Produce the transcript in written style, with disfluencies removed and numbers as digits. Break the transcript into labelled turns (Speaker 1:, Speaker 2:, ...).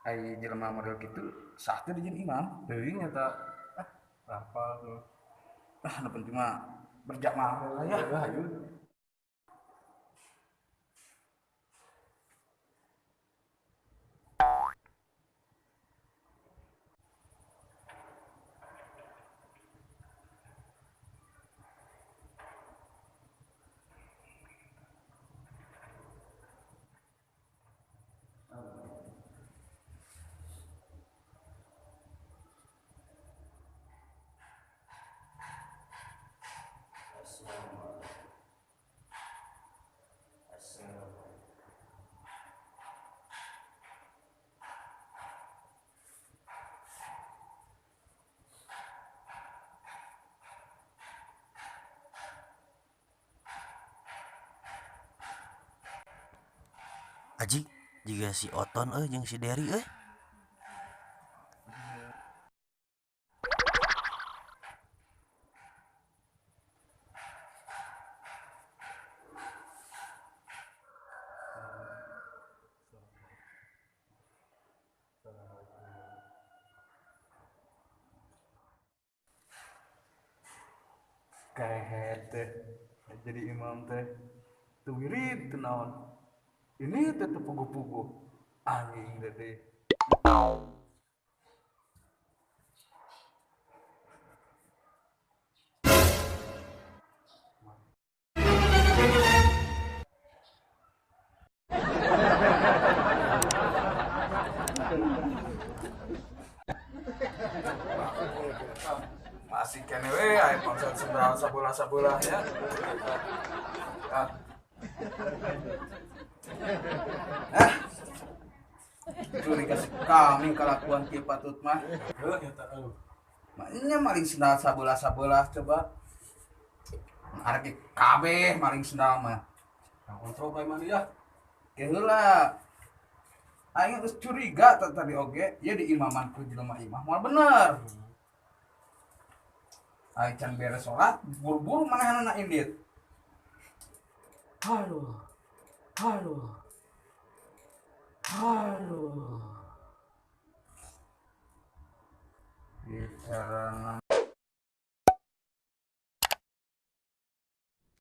Speaker 1: Ai jelema model gitu sah teh dijieun imam.
Speaker 2: Teuing eta ah rapal tuh.
Speaker 1: Ah nu penting mah berjamaah lah ya.
Speaker 2: Hayu.
Speaker 3: Aji jiga si Oton euy jeung si Dery euy.
Speaker 1: Kahet teh jadi imam teh teu wirid teu naon. Ini teh teu puguh-puguh anjing teh.
Speaker 2: Masih kene we aya pangsa sebelah sabelah ya. Ah.
Speaker 1: Ah. Curiga kami kalakuan kieu patut mah.
Speaker 2: Heuh eta eueuh.
Speaker 1: Maknya maling sendal sabelah-sabelah coba. Arek kabeh maling sendal mah.
Speaker 2: Kontrol bae mah ya.
Speaker 1: Ke heula. Aing geus curiga tadi oge, ieu di imaman ku jelema imah moal bener. Aing can beres salat, buru-buru manehanana indit. Aduh. Aduh. Aduh. Di era